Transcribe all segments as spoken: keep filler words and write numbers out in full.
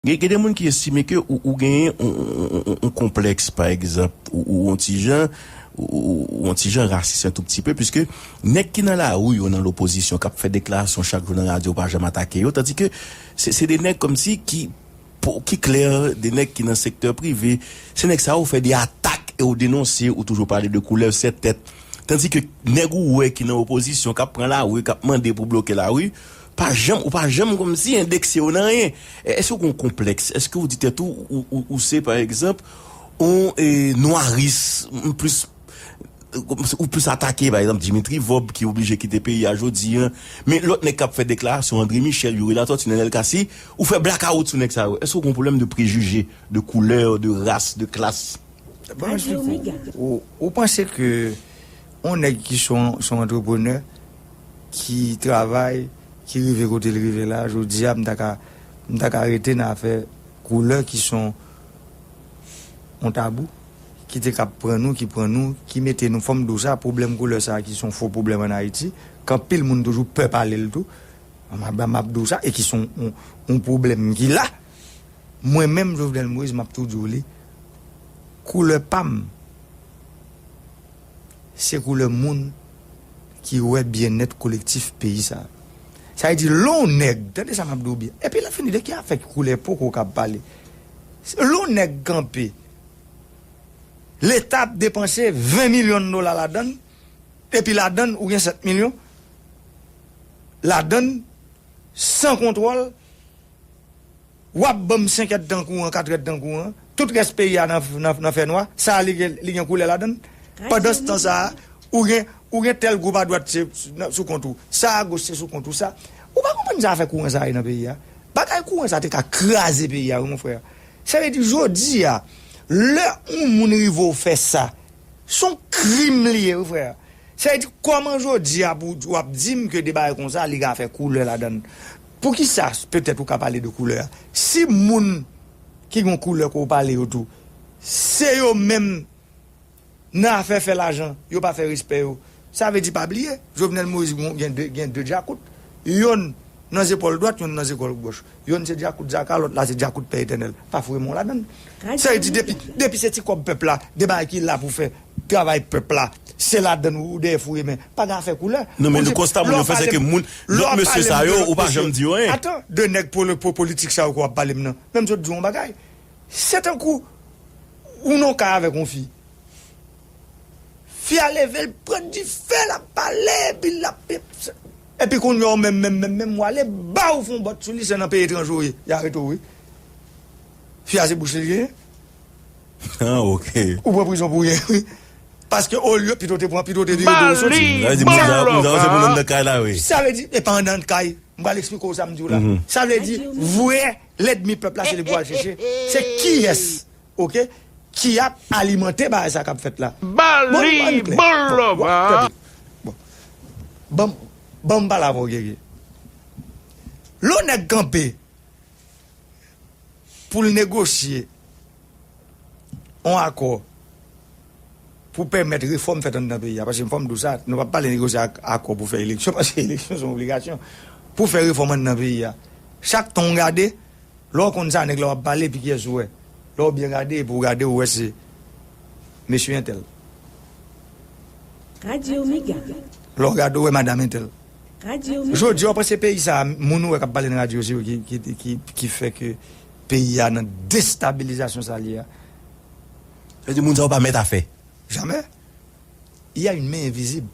Gen, gen de moun ki estime ke ou, ou genyen yon, yon, yon, yon, yon konplèks, pa egzanp, ou, ou yon ti jan, ou, ou, ou yon ti jan rasis yon tou pti pe, piske nèg ki nan lari yo, nan lopozisyon, k ap fè deklarasyon chak jou nan radyo, ou pa janm atake yo, tandike se, se de nèg kòmsi ki, pou, ki klè, de nèg ki nan sektè prive, se nèg sa yo ou fè de atak e ou denonse, ou toujou pale de koulè sèt tèt. Tandike nèg ou wè ki nan opozisyon, k ap pran lari, k ap mande pou bloke lari, pa janm, ou pa janm kòmsi endekse yo nan anyen. E, èske ou gen yon konplèks? Èske ou di tèt ou, ou, ou, ou se, pa egzanp, yon, e, nwaris, m plis, ou plis atake, pa egzanp, Dimitri Vorbe, ki oblije kite peyi a jodi a. Men lòt nèg k ap fè deklarasyon, André Michel, Youri Latortue, Nenel Cassy, ou fè blakawout sou nèg sa yo. Èske ou gen yon pwoblèm de prejije, de koulè, de ras, de klas? Bon, ou, ou panse ke yon nèg ki se yon, se yon antreprenè, ki travay, ki rive kote l rive la, jodi a, m ta ka, m ta ka rete nan afè koulè ki se yon, yon tabou, ki te k ap pran nou, ki pran nou, ki mete nou, fò m di w sa, pwoblèm koulè sa a ki se yon fo pwoblèm ann Ayiti, ke anpil moun toujou pè pale l tou, m ap, m ap di w sa, e ki se yon, yon, yon pwoblèm ki la. Mwen menm, Jovenel Moïse, m ap tou di w li, koulè pa m, se koulè moun ki wè byennèt kolektif peyi sa a. Sa vle di, lè yon nèg, tande sa m ap di w byen, epi lè fini, de ki afè ki koulè poko ka pale? Lè yon nèg kanpe, Leta ap depanse ven milyon dola ladan l, epi ladan l, ou gen sèt milyon, ladan l, san kontwòl, w ap ban m senk èdtan kouran, kat èdtan kouran, tout rès peyi a nan, nan, nan fènwa, sa a li gen, li gen koulè ladan l. Pandanstan sa a, ou gen, ou gen tèl gwoup adwat se sou kont ou, sa agoch se sou kont ou, sa. Ou pa konprann sa afè kouran sa a ye nan peyi a? Bagay kouran sa a te ka kraze peyi a, wi, mon frè. Sa vle di, jodi a, lè yon moun rive w fè sa, se yon krim li ye, wi, frè. Sa vle di, kòman jodi a pou w ap di m ke de bagay konsa, li ka fè koulè ladan l? Poukisa, petèt, ou ka pale de koulè a? Si moun ki gen koulè ke w pale yo tou, se yo menm nan afè fè lajan, yo pa fè respè yo. Sa vle di, pa bliye, Jovenel Moïse gen, gen de, gen de djakout. Yonn nan zepòl dwat, yonn nan zepòl gòch. Yonn se djakout Zaka, lòt la se djakout Pè Etènèl. Pa foure men w ladan l. Sa vle di, depi, depi se ti kòb pèp la, de bagay ki la pou fè travay pèp la, se ladan l ou dèyè foure men. Pa gen afè koulè. Non, men konsta moun yo fè, se ke moun, lòt mesye sa yo, ou pa janm di yo anyen. Atan, de nèg poli-, po-, politik sa yo ke w ap pale m nan. Men m sot di w yon bagay. Se tankou ou nan yon kay avèk yon fi. Fi a leve, l pran dife, l ap pale, epi l ap, epi kounye a ou menm, menm, menm, menm, ou ale, ba ou fè yon bòt sou li, se nan peyi etranje w ye, y arete w, wi. Fi a se bouch li genyen. Ah, ok. Ou pran prizon pou rien, wi. Paske olye, pito te pran, pito te vire do w soti. Sa vle di, moun sa, moun sa, se moun anndan kay la, wi. Sa vle di, e pa anndan kay. M pral eksplike w sa m di w la. Sa vle di, vrè lènmi pèp la, se li pou al chèche. Se kiyès, ok, ki ap alimante bagay sa k ap fèt la? Bali, bon, bon, lòba. Bon, bon, bon. Ban m, ban m pale avè w, Guerrier. Lè yon nèg kanpe pou l negosye yon akò pou pèmèt refòm fèt anndan peyi a. Paske fò m di w sa, nou p ap pale negosye ak-, akò pou fè eleksyon, paske eleksyon se yon obligasyon. Pou fè refòm anndan peyi a. Chak tan w gade, lè w konn sa nèg la w ap pale, epi kiyès ou wè. Lè w byen gade, epi w gade, ou wè se mesye entèl. Radyo Mega. Lè w gade, ou wè madanm entèl. Radyo Mega. Jodi a, w panse peyi sa a, moun ou wè k ap pale nan radyo, se yo ki, ki, ki, ki fè ke peyi a nan destabilizasyon sa l ye a? Sa vle di moun sa yo pa mèt afè. Jamè. Il y a une main invisible.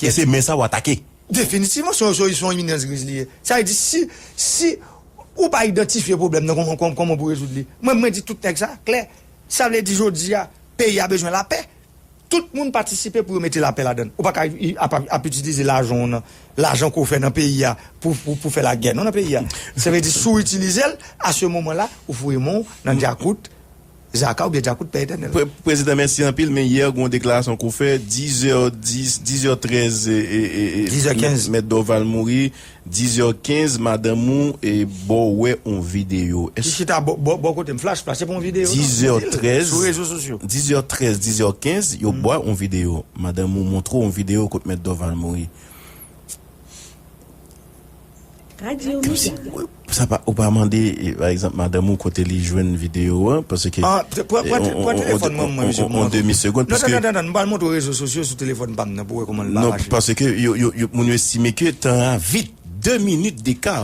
E se men sa w atake. Definitivman, se yon, se yon, se yon iminans griz li ye. Sa vle di, si, si ou pa idantifye pwoblèm nan, kòman, kòman, kòman pou rezoud li? Mwen, mwen di tout nèg sa, klè. Sa vle di, jodi a, peyi a bezwen lapè. Tout moun patisipe pou yo mete lapè ladan l. Ou pa ka i-, ap, ap, ap itilize lajan w nan, lajan ke w fè nan peyi a pou, pou, pou fè lagè non nan peyi a. Sa vle di, si w itilize l, a se moman la, ou foure men w nan djakout Zaka oubyen djakout Pè Etènèl. Pre-, Prezidan, mèsi anpil, men yè, gen yon deklarasyon ke w fè, dizè dis, dizè trèz, e, e, e, e, dizè kenz. Mèt, Mèt Dorval mouri, dizè kenz, madanm ou, e, ba w wè yon videyo. Li chita bò, bò, bò kote m, flash, flash, se pa yon videyo, non. Dizè trèz, sou rezo sosyo. Dizè trèz, dizè kenz, yo ba w yon videyo. Madanm ou montre w yon videyo kot Mèt Dorval mouri. Radyo Mega. Sa pa, ou pa mande, eh, pa egzanp, madanm ou kote li jwenn videyo a, paske, ah, pran, pran, eh, pran telefòn mwen, mwen, misye, on, on demi segond, non, paske non, non, non, non, m pral montre w rezo sosyo sou telefòn pa m nan pou w wè kòman l pa mache. Non, paske yo, yo, yo, moun yo estime ke tan a vit, de minit deka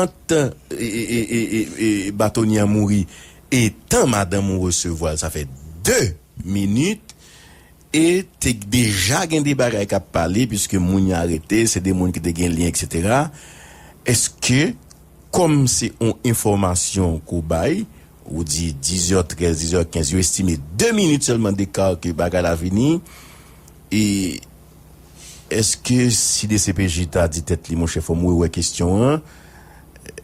ant, e, e, e, e, e, e, batonye a mouri e tan madanm ou resevwa l, sa fè de minit, e te deja gen de bagay k ap pale, piske moun yo arete, se de moun ki te gen lyen, etsetera. Èske, kòm se yon enfòmasyon ke w bay, ou di dizè trèz, dizè kenz, yo estime de minit sèlman deka ke bagay la vini, e èske si D C P J ta di tèt li, monchè, fò m rewè kesyon an,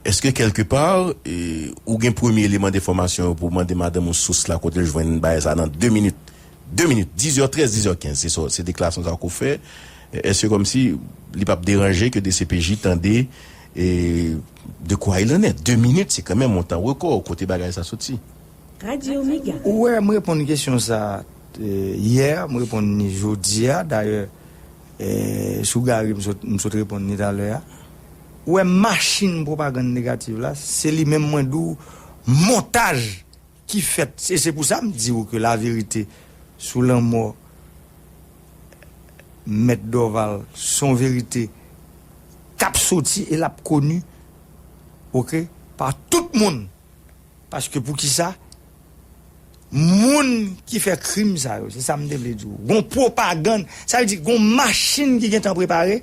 èske kèlkepa, e, ou gen premye eleman denfòmasyon yo pou w mande madanm ou sous la kote l jwenn bagay sa nan de minit? De minit, dizè trèz, dizè kenz, se sa, se deklarasyon sa ke w fè. Èske kòmsi li p ap deranje ke D C P J tande, e, de quoi il en est? De minit, se kanmenm yon tan rekò kote bagay sa soti. Radyo Mega. Ou wè, m reponn kesyon sa, e, yè, m reponn ni jodi a. Dayè, e, sou Gary, m sot, m sot reponn ni talè a. Ou wè, machin pwopagann negatif la, se li menm mwen di w, montaj ki fèt. E se pou sa m di w ke laverite sou lanmò Mèt Dorval, se yon verite k ap soti e l ap koni, oke, pa tout moun. Paske poukisa? Moun ki fè krim sa yo, se sa m te vle di w. Gon pwopagann, sa vle di gon machin ki gentan prepare,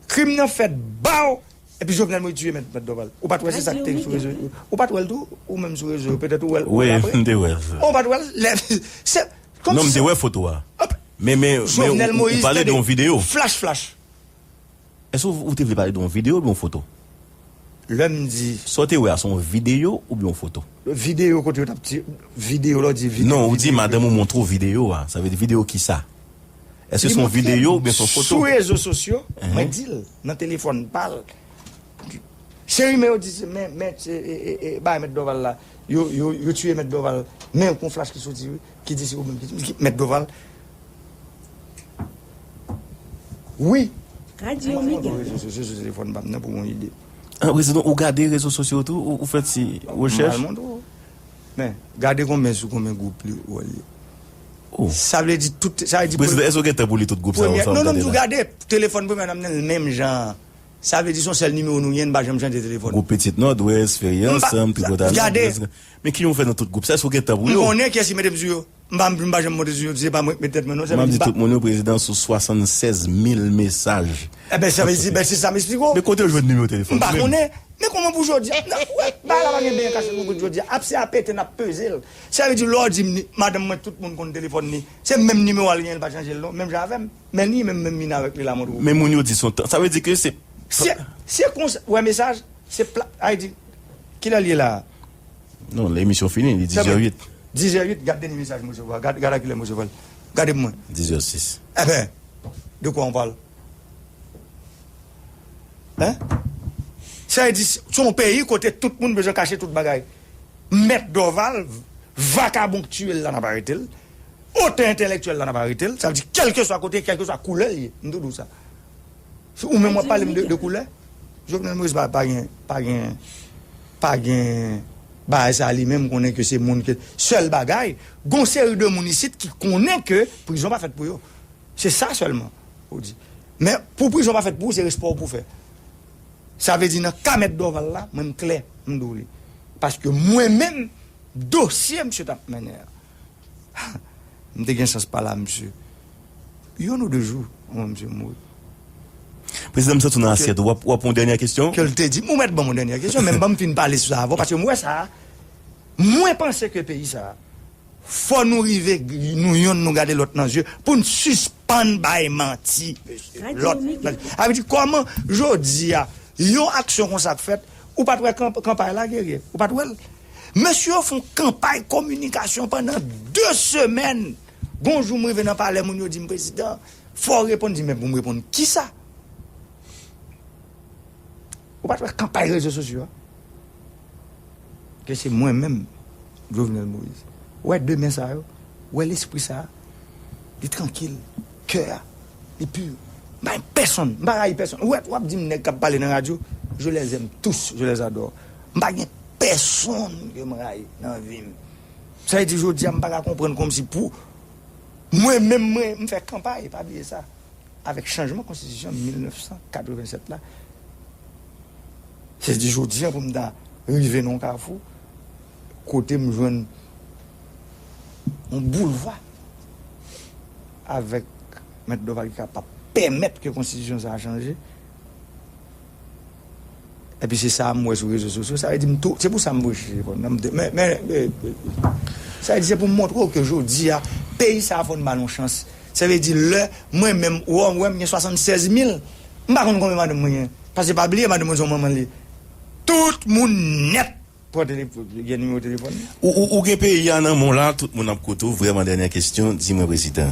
krim nan fèt, baw, epi Jovenel Moïse tiye Mèt, Mèt Dorval. Ou pa t wè se sa k te sou rezo? Ou pa t wè l tou? Ou menm sou rezo, petèt ou wè l, ou wè l apre? Wi, m te wè l. Ou pa t wè l? Lè, se, kòm non, si m te wè foto a. Men, men, men ou, ou pale de yon videyo. Flash, flash. Èske ou, ou te vle pale de yon videyo oubyen yon foto? Lè m di. Sa w te wè a, se yon videyo oubyen yon foto? Videyo kote yo t ap ti-, videyo la, w di videyo. Non, ou di madanm ou montre w videyo a. Sa vle di videyo kisa? Èske se yon videyo oubyen se yon foto? Sou rezo sosyo, mwen di l, nan telefòn pa l. Se rimè yo di, se, men, men, se, e, e, e, bay Mèt Dorval la. Yo, yo, yo tiye Mèt Dorval. Men yon flash ki soti, wi, ki di se ou menm ki, ki Mèt Dorval. Wi. Radyo Mega. Mwen rezo sosyo sou telefòn pa m nan pou yon ide. Ah, prezidan, ou gade rezo sosyo tou, ou, ou fè ti rechèch? M al montre w. Men, gade konbyen sou konbyen gwoup li, ou wè li. Oh. Sa vle di tout, sa vle di prezidan, èske w gen tan pou li tout gwoup sa yo, sa w gade la? Non, non, m di w gade, telefòn premye nan m nan l menm jan. Sa vle di se yon sèl nimewo nou gen, n pa janm chanje telefòn. Gwoup Pitit Nòdwès, Feri Ansanm, Tripotali. Gade. Men ki jan w fè nan tout gwoup sa, èske w gen tan pou yo? M konnen kiyès ki mete m sou yo. M pa, m pa janm monte sou yo, se pa mwen k met tèt mwen non, sa vle di m pa. M ap di tout moun yo, prezidan sou swasannsèz mil mesaj. Eben, sa vle di, ben, se sa m esplike w. Men kote w jwenn nimewo telefòn? M pa konnen. Men kòman pou jodi a? Nan, wè, bagay la pa gen byen kache pou bout jodi a. Ap se a pete n ap peze l. Sa vle di lè w di m ni, madanm mwen, tout moun konn telefòn li. Se menm nimewo a l genyen, l pa chanje l non, menm jan avè m. Men li menm, menm vin avèk li la, montre w. Men moun yo di se yon tan. Sa vle di ke se. Se, se konsa, wè mesaj, se pla, ay di, kilè l ye la a? Non, emisyon fini, li dizè uit. Dizè uit, gad dènye mesaj m resevwa. Gad, gad a kilè m resevwa l. Gade pou mwen. Dizè sis. Eben, de quoi on parle? Hein? Sa vle di, se yon peyi kote tout moun bezwen kache tout bagay. Mèt Dorval, vakabon k tiye l la, n ap arete l. Otè entèlektyèl la, n ap arete l. Sa vle di, kèlkeswa kote, kèlkeswa koulè l ye. M tou di w sa. Ou menm w ap pale m de, de koulè? Jovenel Moïse pa, pa gen, pa gen, pa gen bagay sa li menm, konnen ke se moun ke, sèl bagay, gon seri de moun isit ki konnen ke prizon pa fèt pou yo. Se sa sèlman, ou di. Men pou prizon pa fèt pou ou, se respè w pou w fè. Sa vle di nan ka Mèt Dorval la, mwen m klè, m di w li. Paske mwen menm, dosye misye t ap mennen an, m te gen chans pale a misye. Youn ou de jou, anvan misye mouri. Prezidan, m santi w nan asyèt ou. W ap, w ap yon dènyè kesyon? Ke l te di, ou mèt ban m yon dènyè kesyon, men ban m fin pale sou sa avan, paske m wè sa, mwen panse ke peyi sa, fò nou rive, nou yonn, nou gade lòt nan zye, pou n sispann bay manti, mesye. Lòt nan zye. Sa vle di, kòman, jodi a, yon aksyon konsa k fèt, ou pa t wè kanp-, kanpay la, Guerrier? Ou pa t wè l? Mesye yo fè yon kanpay kominikasyon pandan de semèn. Gon jou, m rive nan palè, moun yo di m, prezidan, fò w reponn, di, men pou m reponn kisa? Ou pa t wè kanpay rezo sosyo a? Ke se mwen menm, Jovenel Moïse. Ou wè de men sa yo, ou wè lespri sa a, li trankil, kè a, li pi. M pa gen pèsonn, m pa rayi pèsonn. Ou wè, w ap di m nèg k ap pale nan radyo, Je les aime tous, je les adore. M pa gen pèsonn ke m rayi nan vi m. Sa vle di, jodi a, m pa ka konprann kòmsi pou mwen menm, mwen, m fè kanpay, pa bliye sa, avèk chanjman konstitisyon mil nèf san katrevennsèt la. Se di jodi a pou m ta rive nan yon kafou kote m jwenn yon boulevard avec Maître Dorval ki kapab pèmèt ke konstitisyon sa a chanje. Epi se sa m wè sou rezo sosyo. Sa vle di m tou, se pou sa m preche. Men, men, men, sa vle di se pou m montre w ke jodi a, peyi sa a fò n ba l yon chans. Sa vle di lè mwen menm, ou wè m gen swasannsèz mil, m pa konn konbyen madanm mwen gen. Paske pa bliye madanm mwen se yon manman li. Tout moun nèt pran telefòn, gen nimewo telefòn li. Ou, ou, ou gen peyi a nan men w la, tout moun ap koute w. Vrèman, dènyè kesyon, di mwen, prezidan,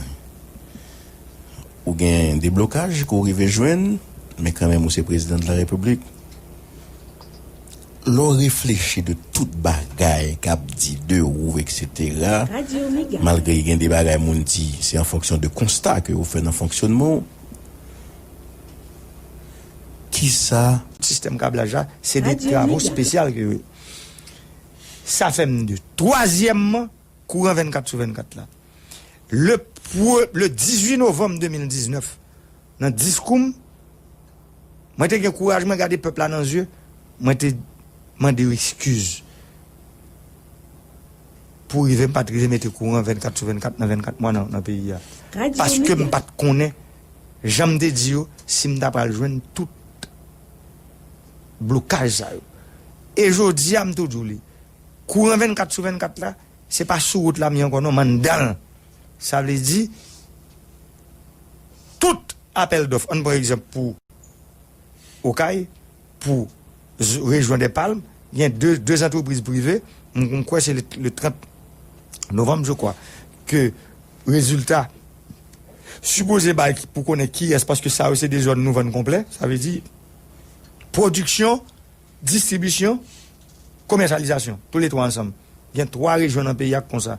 ou gen deblokaj ke w rive jwenn, men kanmenm ou se prezidan de la repiblik. Lè w reflechi de tout bagay k ap di de ou, etsetera, malgre gen de bagay moun di, se an fonksyon de konsta ke ou fè nan fonksyonman w. Kisa? Sistèm kablaj la, se de travo espesyal ke yo ye. Sa fè m de twazyèmman kouran vennkat sou vennkat la. Le, pre- le dizuit novanm de mil diznèf, nan diskou m, mwen te gen kouraj mwen gade pèp la nan zye, mwen te mande yo eskiz pou rive m pa t rive mete kouran vennkat sou vennkat nan vennkat mwa nan, nan peyi a. Paske m pa t konnen, jan m te di yo, si m ta pral jwenn tout blokaj sa yo. E jodi a, m tou di w li, kouran vennkat sou vennkat la, se pa sou wout la m ye ankò non, m anndan l. Sa vle di, tout apèl dòf, ann pran egzanp pou Okay, pou z- rejyon dè Palm, gen de, de antrepriz prive, m, m kwè se le, le trant novanm, je crois, ke rezilta sipoze bay pou konnen kiyès, paske sa yo se de zòn nou vann konplè, sa vle di pwodiksyon, distribisyon, komèsyalizasyon, tou le twa ansanm. Gen twa rejyon nan peyi a k konsa.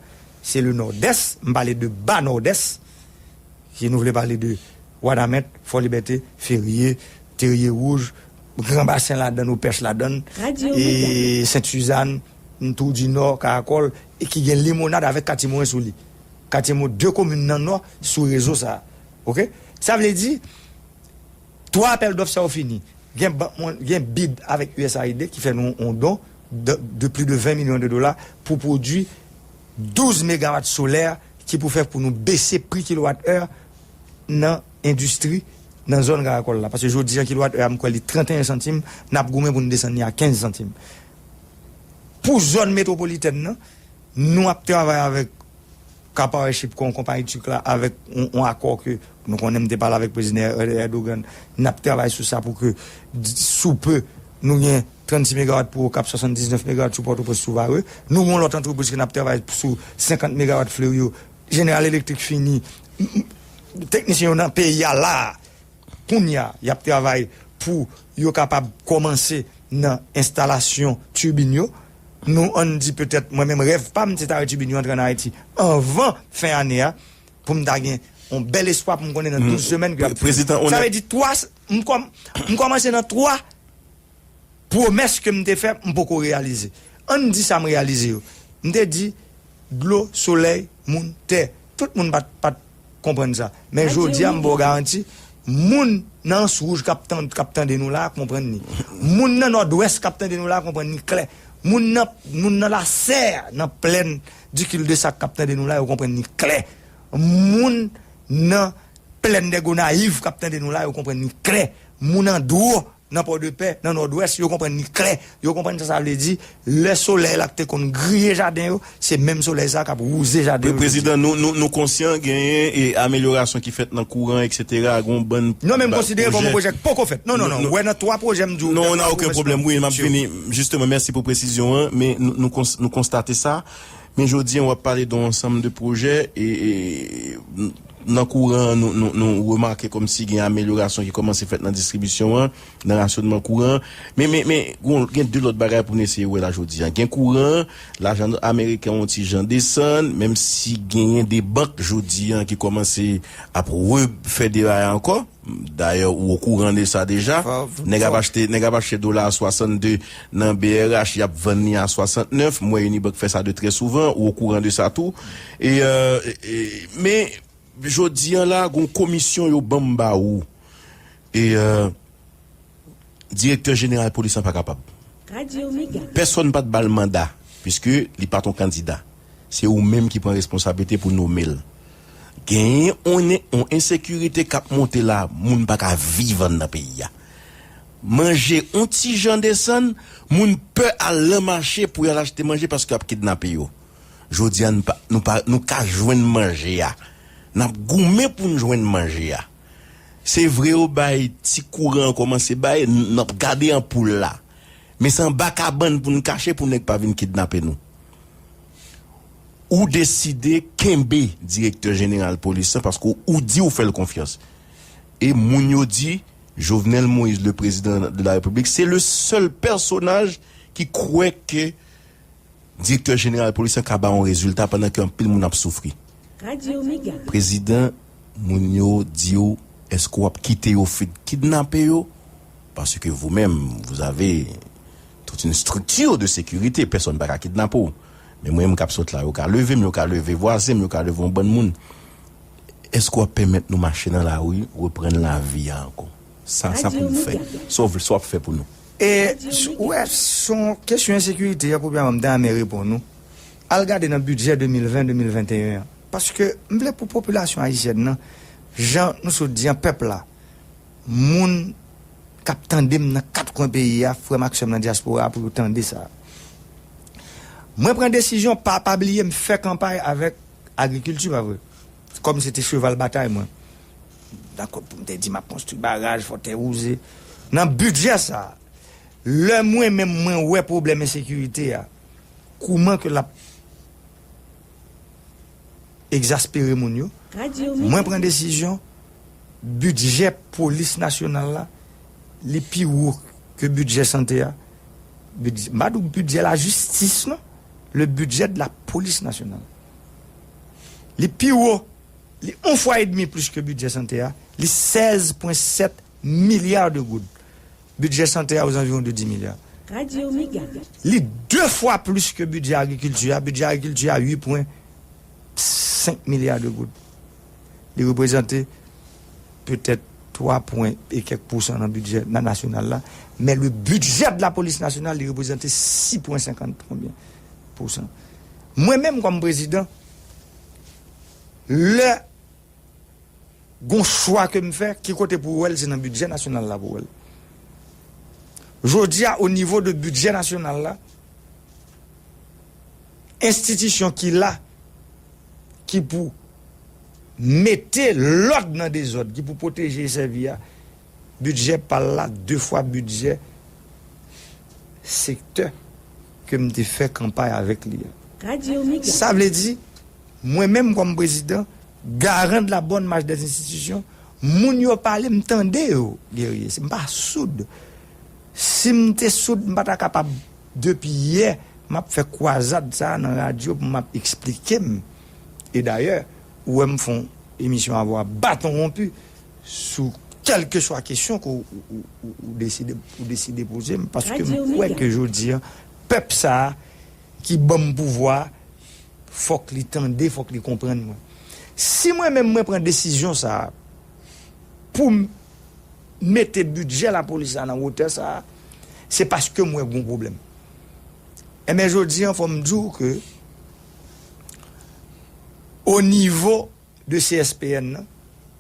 Se le Nòdès, m pale de ba Nòdès, si nou vle pale de Wanament, Fò Libète, Ferye, Terye Wouj, Gran Basen ladann, Opèch ladann, e Sent Sizàn, Toudinò, Karakòl, e ki gen Limonad avèk Katye Moren sou li. Katye Moren, de komin nan Nò sou rezo sa a. Oke? Sa vle di, twa apèl dòf sa yo fini. Gen, ban- mwen- gen bid avèk U S A I D ki fè nou yon don de, de plis de ven milyon de dola pou pwodui douz megawat solè ki pou fè pou nou bese pri kilowat è nan endistri, nan zòn Karakòl la. Paske jodi a, kilowat è a, m kwè li trannteyen santim, n ap goumen pou n desann li a kenz santim. Pou zòn metwopolitèn nan, nou ap travay avèk Qatar Airship, kon konpayi tik la, avèk yon, yon akò ke nou konnen, m te pale avèk prezidan Erdogan, n ap travay sou sa pou ke, sou pe, nou gen trannsis megawat pou Okap, swasanndiznèf megawat sou Pòtoprens, sou Varreux. Nou gen yon lòt antrepriz ke n ap travay sou senkant megawat Fleuryon. General Electric fini. M- m- Teknisyen yo nan peyi a la a. Kounye a, y ap travay pou yo kapab kòmanse nan enstalasyon tibin yo. Nou, ann di petèt, mwen menm, rèv pa m, se ta wè tibin yo antre ann Ayiti anvan fen ane a, pou m ta gen yon bèl espwa pou m konnen nan douz semèn ke y ap fini. Sa vle di twa, m kòm- m kòmanse nan twa pwomès ke m te fè, m poko reyalize. Ann di sa m reyalize yo. M te di, dlo, solèy, moun, tè. Tout moun pa t, pa t konprann sa. Men jodi a, m ba w garanti, moun nan Anse Rouge k ap tan- k ap tande nou la a konprann li. Moun nan Nòdwès k ap tande nou la a konprann li klè. Moun nan, moun nan Lasè, nan plèn di Cul-de-Sac k ap tande nou la, yo konprann li klè. Moun nan plèn dè Gonayiv k ap tande nou la, yo konprann li klè. Moun Andro, nan Pòdepè, nan Nòdwès, yo konprann li klè. Yo konprann sa sa vle di. Lè solèy la te konn griye jaden yo, se menm solèy sa k ap wouze jaden yo jodi a. Prezidan, nou, nou, nou konsyan genyen e amelyorasyon ki fèt nan kouran, etsetera, gon bann pwojè. Non, men m konsidere kòm yon pwojè k poko fèt. Non, non, non. Ou wè nan twa pwojè m di w, non, on a okenn pwoblèm. Wi, m ap vini. Jisteman, mèsi pou presizyon an, men nou, nou kons- nou konstate sa. Men jodi a, w ap pale de yon ansanm de pwojè e, e nan kouran an, nou, nou, nou remake kòmsi gen amelyorasyon ki kòmanse fèt nan distribisyon an, nan rasyonman kouran an. Men, men, men, gon, gen de lòt bagay pou n eseye wè la jodi a. Gen kouran, lajan ameriken yon ti jan desann, menm si genyen de bank jodi a ki kòmanse ap refè derayaj ankò. Dayè, ou okouran de sa deja. Nèg ap achte, nèg ap achte dola a swasannde nan B R H, y ap vann li a swasantnèf. M wè Unibank fè sa de trè souvan, ou okouran de sa tou. E, euh, e, e, men, jodi a la, gon komisyon yo ban m ba ou. E, euh, direktè jeneral polis la pa kapab. Pèsonn pa t ba l manda, piske li pa t yon kandida. Se ou menm ki pran responsablite pou nome l. Genyen yon, yon ensekirite k ap monte la, moun pa ka viv anndan peyi a. Manje yon ti jan desann, moun pè al nan mache pou y al achte manje paske y ap kidnape yo. Jodi a, nou pa, nou pa, nou ka jwenn manje a. N ap goumen pou n jwenn manje a. Se vre yo bay ti kouran an kòmanse bay, n, n ap gade anpoul la. Men se anba kabann pou n kache pou nèg pa vin kidnape nou. Ou deside kenbe direktè jeneral polis la paske ou di ou fè l konfyans. E moun yo di, Jovenel Moïse, le président de la République, c'est le seul personnage ki kwè ke direktè jeneral polis la ka ba yon rezilta pandan ke anpil moun ap soufri. Prezidan, moun yo di w, èske w ap kite yo fin kidnape yo? Parce que vous-même, vous avez toute une structure de sécurité, pèsonn pa ka kidnape w. Men mwen, m k ap sot la, yo ka leve m, yo ka leve vwazen m, yo ka leve yon bann moun. Èske w ap pèmèt nou mache nan lari, reprann lavi a ankò? Sa, sa pou nou fè. Sa w vle, sa w ap fè pou nou. E, ou wè, se yon kesyon ensekirite a, premyèman, m ta renmen reponn ou. Al gade nan bidjè de mil ven, de mil venteyen an. Paske m vle pou popilasyon ayisyèn nan, jan nou sot di an, pèp la, moun k ap tande m nan kat kwen peyi a, frè m ak sè m nan dyaspora a, pou yo tande sa. Mwen pran desizyon, pa, pa bliye m fè kanpay avèk agrikilti, pa vre? Kòm se te cheval batay mwen. Dakò, pou m te di m ap konstwi baraj, fòtèy wouze. Nan bidjè sa, lè mwen menm mwen wè pwoblèm ensekirite a, kouman ke l ap egzaspere moun yo, mwen pran desizyon, bidjè polis nasyonal la, li pi wo ke bidjè sante a. Bidjè, m pa di w bidjè lajistis, non. Le budget de la police nationale. Li pi wo, li yon fwa edmi plis ke bidjè sante a, li sèz pwen sèt milya de goud. Bidjè sante a ozanviwon de dis milya. Li de fwa plis ke bidjè agrikilti a, bidjè agrikilti a uit pwen senk milya de goud. Li reprezante petèt twa pwen e kèk pousan nan bidjè na-, nasyonal la, men le budget de la police nationale, li reprezante sis pwen senkant konbyen pousan. Mwen menm kòm prezidan, lè gon chwa ke m fè, ki kote pou wè l, se nan bidjè nasyonal la pou wè l. Jodi a, o nivo de bidjè nasyonal la, enstitisyon ki la, ki pou mete lòd nan dezòd, ki pou pwoteje e sèvi a, bidjè pa l la de fwa bidjè sektè ke m te fè kanpay avèk li a. Sa vle di, mwen menm kòm prezidan, garan de la bonne marche des institutions, moun yo pale, m tande yo, Guerrier, m pa soud. Si m te soud, m pa ta kapab, depi yè, m ap fè kwazad sa a nan radyo pou m ap eksplike m. E dayè, ou wè m fè yon emisyon avwa baton wonpi sou kèlkeswa kesyon ke w, w, w, w, w deside, w deside poze m, paske m kwè ke jodi a, pèp sa a ki ban m pouvwa a, fòk li tande, fòk li konprann mwen. Si mwen menm mwen pran desizyon sa a pou m mete bidjè lapolis la nan wotè sa a, se paske m wè gon pwoblèm. Enben, jodi a, fò m di w ke o nivo de C S P N nan,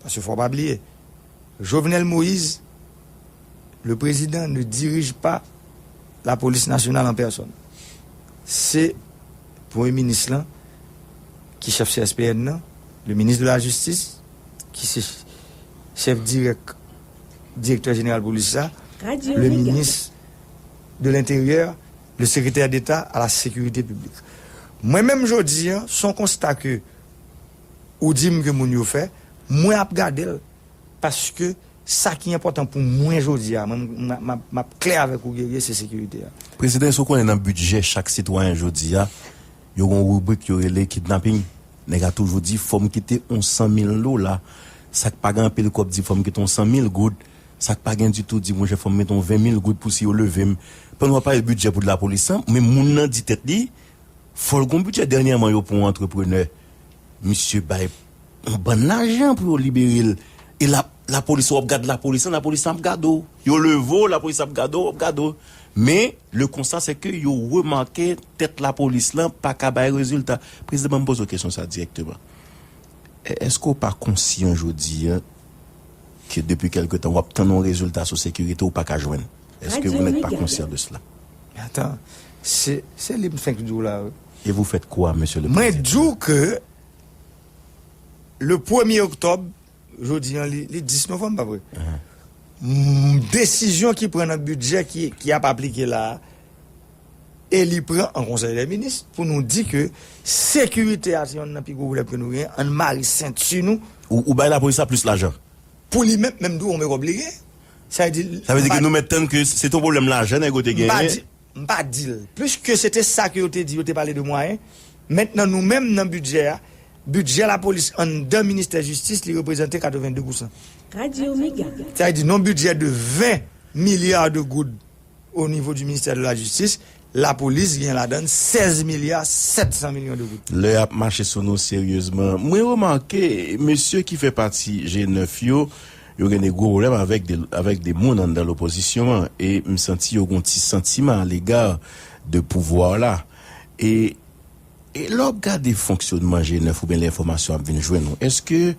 paske fò pa bliye, Jovenel Moïse, le président ne dirige pas la police nationale en personne. Se premye minis lan ki chèf C S P N nan, le ministre de la Justice ki se chèf dirèk, direktè jeneral polis la, le ministre de l'Intérieur, le secrétaire d'État à la sécurité publique. Mwen menm jodi a, se yon konsta ke ou di m ke moun yo fè, Mwen ap gade l, paske sa ki enpòtan pou mwen jodi a, mwen, m, m, m, m ap klè avèk ou, Guerrier, se sekirite a. Prezidan, èske w konnen nan bidjè chak sitwayen jodi a, yo gen yon ribrik yo rele kidnaping? Nèg la toujou di, "Fò m kite yon san mil dola." Sa k pa gen anpil kòb di, "Fò m kite yon san mil goud." Sa k pa gen ditou di, "Monchè, fò m mete yon ven mil goud pou si yo leve m." Pandan w ap pale bidjè pou lapolis lan, men moun nan di tèt li, fò l gon bidjè. Dènyèman, yo pran yon antreprenè. Misye bay yon bann lajan pou yo libere l. E la, lapolis, w ap gad lapolis lan, lapolis lan ap gade w. Yo leve w, lapolis ap gade w, ap gade w. Men, le constat, c'est que yo remake tèt lapolis lan pa ka bay rezilta. Prezidan, ban m poze w kesyon sa dirèkteman. È-, èske w pa konsyan jodi a ke depi kèlke tan w ap tann yon rezilta sou sekirite ou pa ka jwenn? Est-ce que vous n'êtes pas conscient de cela? Atan, se, se li m fenk di w la, wi. Et vous faites quoi, monsieur le Mwen président? Di w ke le premye oktòb, jodi an, li, li dis novanm, pa vre? Mhm. Mm, desizyon ki pran nan bidjè ki, ki ap aplike la a, e li pran an konsèy dè minis, pou nou di ke sekirite a se yonn nan pi gwo pwoblèm ke nou genyen, ann mare senti nou. Ou, ou bay lapolis la plis lajan? Pou li menm, menm tou, konbyen kòb li gen? Sa vle di, sa vle di ke nou mèt tann ke se te yon pwoblèm lajan nèg yo te genyen. M pa di l. Pliske se te sa ke yo te di, yo te pale de mwayen. Mentnan, nou menm nan bidjè a, bidjè lapolis anndan ministè jistis, li reprezante katrevenndez pousan. Radio Mega. Sa vle di, nan bidjè de ven milya de goud o nivo di ministè de la jistis, lapolis gen ladan l sèz milya sèt san milyon de goud. Lè y ap mache sou nou seryezman, mwen remake, mesye ki fè pati G nèf yo, yo gen de gwo pwoblèm avèk de, avèk de moun anndan lopozisyon an, e m santi yo gon ti santiman alega de pouvwa la. E, e lè w ap gade fonksyonman G nèf oubyen lè enfòmasyon ap vin jwenn ou, èske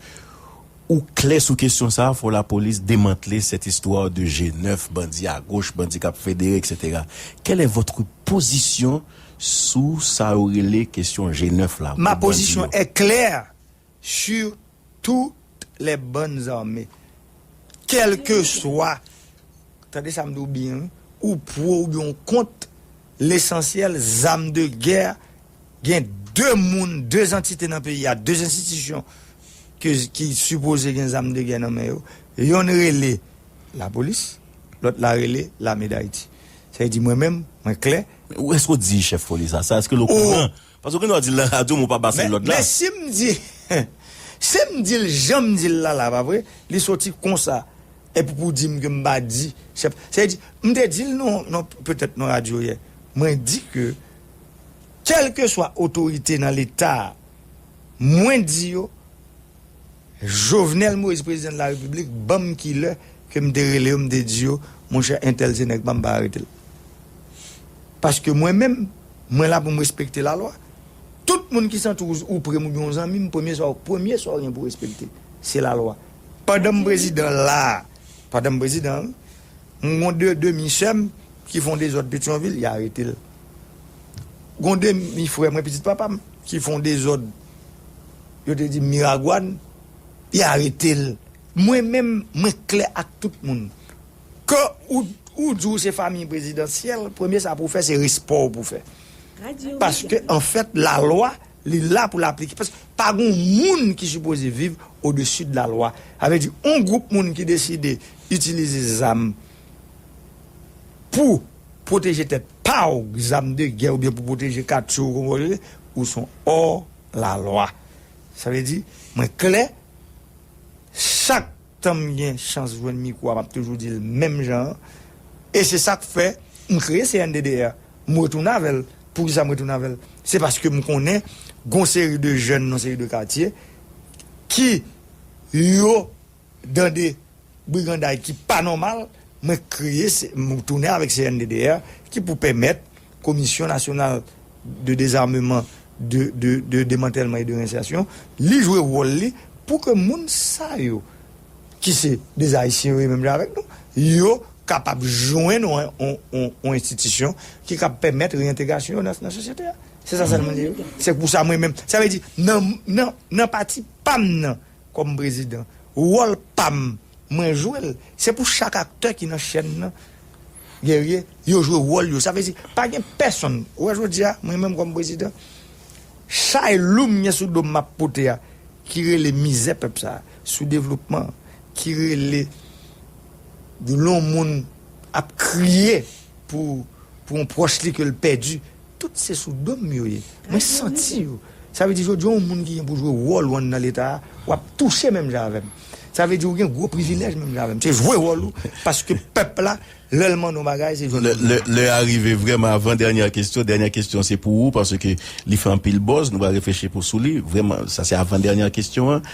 ou klè sou kesyon sa a? Fò lapolis demantle cette histoire de G nèf, bandi à gauche, bandi k ap federe, et cetera. Quelle est votre position sou sa yo rele kesyon G nèf la? Ma position est claire sur toutes les bandes armées. Quel que soit, tande sa m di w byen, wi, ou pro oubyen ou kont, lesansyèl, zam de gè, gen de moun, de antite nan peyi a, de enstitisyon ke, ki sipoze gen zam de gè nan men yo. Yonn rele lapolis, lòt la rele Lame Dayiti. Sa vle di mwen menm, mwen klè. Ou, èske w di chèf polis la sa? Èske l okouran? Paske w gen dwa di l nan radyo, men w pa pase l lòd la. Men si m di, si m di l jan m di l la, la, pa vre, li soti konsa. Epi pou di m ke m pa di, chèf, sa vle di, m te di l non, non, petèt nan radyo yè. Mwen di ke, kèlkeswa otorite nan Leta a, mwen di yo, Jovenel Moïse, prezidan de la repiblik, ban m ki lè ke m te rele yo, m te di yo, monchè, entèl se nèg pa m, pa arete l. Paske mwen menm, mwen la pou m respekte lalwa. Tout moun ki santi w, ou pre m oubyen w zanmi m, premye sa, premye sa w gen pou w respekte, se lalwa. Pandan m prezidan la, pandan m prezidan, m gon de demi sè m ki fè yon dezòd Petyonvil, y arete l. Gon demi frè mwen, pitit papa m, ki fè yon dezòd, yo te di Miragwàn, y arete l. Mwen menm, mwen klè ak tout moun. Ke ou, ou di w se fanmi prezidansyèl, premye sa pou w fè, se respè w pou w fè. Paske, anfèt, lalwa, li la pou l aplike. Paske pa gon moun ki sipoze viv odesi de lalwa. Sa vle di, yon gwoup moun ki deside itilize zam pou pwoteje tèt pa w, zam de gè oubyen pou pwoteje katye w, ou se yon hors la loi. Sa vle di, mwen klè, chak tan m gen chans jwenn mikwo a, m ap toujou di l menm jan an. E se sa k fè m kreye C N D D R. M retounen avè l. Poukisa m retounen avè l? Se paske m konnen gon seri de jèn nan seri de katye ki yo dan de briganday ki pa nòmal, mwen kreye, se, m tounen avèk C N D D R ki pou pèmèt Komisyon Nasyonal de Dezarmeman, de, de, de Demantèlman e de Rensèsyon, li jwe wòl li pou ke moun sa yo, ki se de Ayisyen yo ye menm jan avèk nou, yo kapab jwenn yon, yon, yon, yon enstitisyon ki kab pèmèt reyentegrasyon yo nan, nan sosyete a. Se sa sèlman li ye. Se pou sa mwen menm. Sa vle di, nan, nan, nan pati pa m nan, kòm prezidan. Wòl pa m, mwen jwe l. Se pou chak aktè ki nan chèn nan, Guerrier, yo jwe wòl yo. Sa vle di, pa gen pèsonn. Ou wè jodi a, mwen menm kòm prezidan, chay lou m gen sou do m m ap pote a, ki rele mizè pèp sa, soudevlopman, ki rele yon moun ap kriye pou, pou yon pwòch li ke l pèdi, tout se sou do m yo ye. Mwen santi yo. Sa vle di jodi a, yon moun ki gen pou jwe wòl ou anndan Leta a, w ap touche menm jan avè m. Sa vle di ou gen gwo privilèj menm jan avè m. Se jwe wòl ou, paske pèp la, lè l mande yon bagay, se jodi. Lè, lè, lè a rive vrèman, avan dènyè kesyon. Dènyè kesyon, se pou ou, paske li fè anpil buzz, nou va reflechi pou sou li. Vrèman, sa se avan dènyè kesyon an.